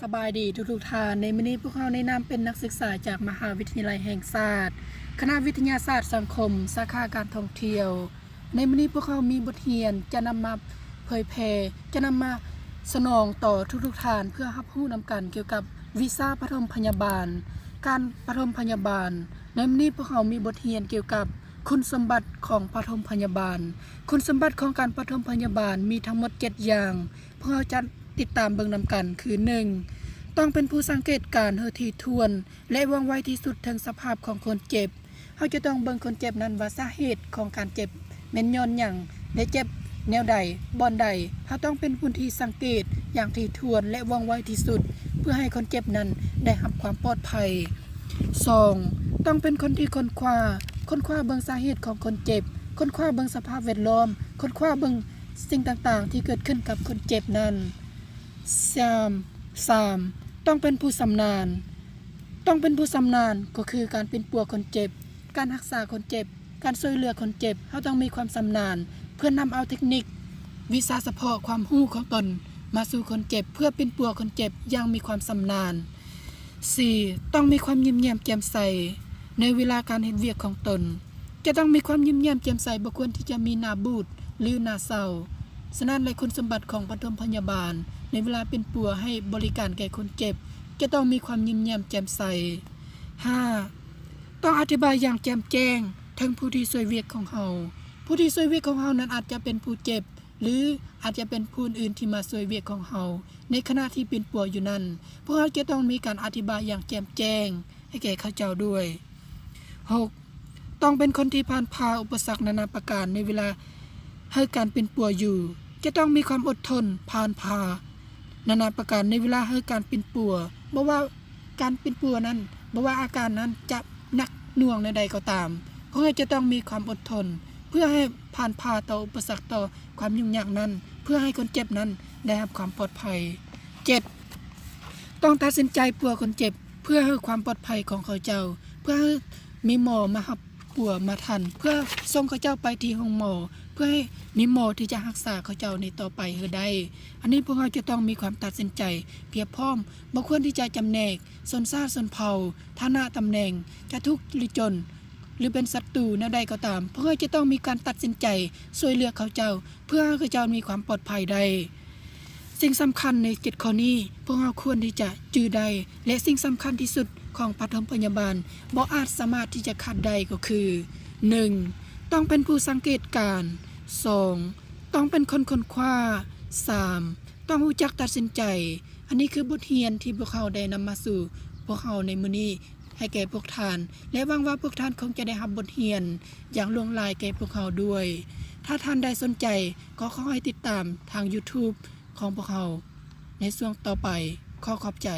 ສະບາຍດີທຸກໆທ່ານ. ໃນມື້ນີ້ພວກເຮົາໃນນາມເປັນນັກສຶກສາຈາກມະຫາວິທະຍາໄລແຫ່ງຊາດ ຄະນະວິທະຍາສາດສັງຄົມ ສາຂາການທ່ອງທ່ຽວ. ໃນມື້ນີ້ພວກເຮົາມີບົດຮຽນຈະນຳມາເຜີຍແຜ່ ຈະນຳມາສະໜອງຕໍ່ທຸກໆທ່ານ ເພື່ອຮັບຮູ້ນຳກັນກ່ຽວກັບວິຊາປະຖົມພະຍາບານ, ການປະຖົມພະຍາບານ. ໃນມື້ນີ້ພວກເຮົາມີບົດຮຽນກ່ຽວກັບຄຸນສົມບັດຂອງປະຖົມພະຍາບານ. ຄຸນສົມບັດຂອງການປະຖົມພະຍາບານມີທັງໝົດເຈັດຢ່າງ. ພວກເຮົາຈະຕິດຕາມເບິ່ງນຳກັນຄື ໜຶ່ງ ຕ້ອງເປັນຜູ້ສັງເກດການໃຫ້ຖີ່ຖ້ວນ ແລະ ວ່ອງໄວທີ່ສຸດເຖິງສະພາບຂອງຄົນເຈັບ. ເຮົາຈະຕ້ອງເບິ່ງຄົນເຈັບນັ້ນວ່າສາເຫດຂອງການເຈັບແມ່ນຍ້ອນຫຍັງ ແລະ ເຈັບແນວໃດ ບ່ອນໃດ. ເຮົາຕ້ອງເປັນຜູ້ທີ່ສັງເກດຢ່າງຖີ່ຖ້ວນ ແລະ ວ່ອງໄວທີ່ສຸດ ເພື່ອໃຫ້ຄົນເຈັບນັ້ນໄດ້ຮັບຄວາມປອດໄພ. ສອງ ຕ້ອງເປັນຄົນທີ່ຄົ້ນຄວ້າ, ຄົ້ນຄວ້າເບິ່ງສາເຫດຂອງຄົນເຈັບ, ຄົ້ນຄວ້າເບິ່ງສະພາບແວດລ້ອມ, ຄົ້ນຄວ້າເບິ່ງ ສິ່ງຕ່າງໆທີ່ເກີດຂຶ້ນກັບຄົນເຈັບນັ້ນ. ສາມ ສາມ ຕ້ອງເປັນຜູ້ຊຳນານ. ຕ້ອງເປັນຜູ້ຊຳນານ ກໍຄືການປິ່ນປົວຄົນເຈັບ, ການຮັກສາຄົນເຈັບ, ການຊ່ວຍເຫຼືອຄົນເຈັບ. ເຮົາຕ້ອງມີຄວາມຊຳນານ ເພື່ອນຳເອົາເທັກນິກ, ວິຊາສະເພາະ, ຄວາມຮູ້ຂອງຕົນມາສູ່ຄົນເຈັບ ເພື່ອປິ່ນປົວຄົນເຈັບຢ່າງມີຄວາມຊຳນານ. ສີ່ ຕ້ອງມີຄວາມຍິ້ມແຍ້ມແຈ່ມໃສໃນເວລາການເຮັດວຽກຂອງຕົນ. ຈະຕ້ອງມີຄວາມຍິ້ມແຍ້ມແຈ່ມໃສ, ບໍ່ຄວນທີ່ຈະມີໜ້າບູດ ຫຼື ໜ້າເສົ້າ. ສະນັ້ນແຫຼະ ຄຸນສົມບັດຂອງປະຖົມພະຍາບານໃນເວລາປິ່ນປົວໃຫ້ບໍລິການແກ່ຄົນເຈັບ ຈະຕ້ອງມີຄວາມຍິ້ມແຍ້ມແຈ່ມໃສ. ຫ້າ ຕ້ອງອະທິບາຍຢ່າງແຈ່ມແຈ້ງເຖິງຜູ້ທີ່ຊ່ວຍວຽກຂອງເຮົາ. ຜູ້ທີ່ຊ່ວຍວຽກຂອງເຮົານັ້ນອາດຈະເປັນຜູ້ເຈັບ ຫຼື ອາດຈະເປັນຜູ້ອື່ນທີ່ມາຊ່ວຍວຽກຂອງເຮົາໃນຂະນະທີ່ປິ່ນປົວຢູ່ນັ້ນ. ພວກເຮົາຈະຕ້ອງມີການອະທິບາຍຢ່າງແຈ່ມແຈ້ງໃຫ້ແກ່ເຂົາເຈົ້າດ້ວຍ. ຫົກ ຕ້ອງເປັນຄົນທີ່ຜ່ານຜ່າອຸປະສັກນານາປະການໃນເວລາໃຫ້ການປິ່ນປົວຢູ່. ຈະຕ້ອງມີຄວາມອົດທົນຜ່ານຜ່ານານາປະການໃນເວລາໃຫ້ການປິ່ນປົວ. ບໍ່ວ່າການປິ່ນປົວນັ້ນ, ບໍ່ວ່າອາການນັ້ນຈະໜັກໜ່ວງແນວໃດກໍຕາມ, ພວກເຮົາຈະຕ້ອງມີຄວາມອົດທົນ ເພື່ອໃຫ້ຜ່ານຜ່າຕໍ່ອຸປະສັກ, ຕໍ່ຄວາມຫຍຸ້ງຍາກນັ້ນ, ເພື່ອໃຫ້ຄົນເຈັບນັ້ນໄດ້ຮັບຄວາມປອດໄພ. ເຈັດ ຕ້ອງຕັດສິນໃຈປົວຄົນເຈັບ ເພື່ອໃຫ້ຄວາມປອດໄພຂອງເຂົາເຈົ້າ, ເພື່ອໃຫ້ມີໝໍມາຮັບປົວມາທັນ, ເພື່ອສົ່ງເຂົາເຈົ້າໄປທີ່ໂຮງໝໍ, ເພື່ອໃຫ້ມີໝໍທີ່ຈະຮັກສາເຂົາເຈົ້າໃນຕໍ່ໄປໃຫ້ໄດ້. ອັນນີ້ພວກເຮົາຈະຕ້ອງມີຄວາມຕັດສິນໃຈພຽບພ້ອມ, ບໍ່ຄວນທີ່ຈະຈຳແນກຊົນຊາດຊົນເຜົ່າ, ຖານະຕຳແໜ່ງ, ຈະທຸກຫຼືຈົນ ຫຼືເປັນສັດຕູແນວໃດກໍຕາມ, ພວກເຮົາຈະຕ້ອງມີການຕັດສິນໃຈຊ່ວຍເຫຼືອເຂົາເຈົ້າ ເພື່ອໃຫ້ເຂົາເຈົ້າມີຄວາມປອດໄພໄດ້. ສິ່ງສຳຄັນໃນເຈັດຂໍ້ນີ້ ພວກເຮົາຄວນທີ່ຈະຈື່ໄດ້ ແລະ ສິ່ງສຳຄັນທີ່ສຸດຂອງປະຖົມພະຍາບານບໍ່ອາດສາມາດທີ່ຈະຂາດໄດ້ກໍຄື ໜຶ່ງ ຕ້ອງເປັນຜູ້ສັງເກດການ, ສອງ ຕ້ອງເປັນຄົນຄົ້ນຄວ້າ, ສາມ ຕ້ອງຮູ້ຈັກຕັດສິນໃຈ. ອັນນີ້ຄືບົດຮຽນທີ່ພວກເຮົາໄດ້ນຳມາສູ່ພວກເຮົາໃນມື້ນີ້ ໃຫ້ແກ່ພວກທ່ານ ແລະ ຫວັງວ່າພວກທ່ານຄົງຈະໄດ້ຮັບບົດຮຽນຢ່າງຫຼວງຫຼາຍແກ່ພວກເຮົາດ້ວຍ. ຖ້າທ່ານໃດສົນໃຈ, ກໍຂໍໃຫ້ຕິດຕາມທາງ YouTube ຂອງພວກເຮົາໃນຊ່ວງຕໍ່ໄປ. ຂໍຂອບໃຈ.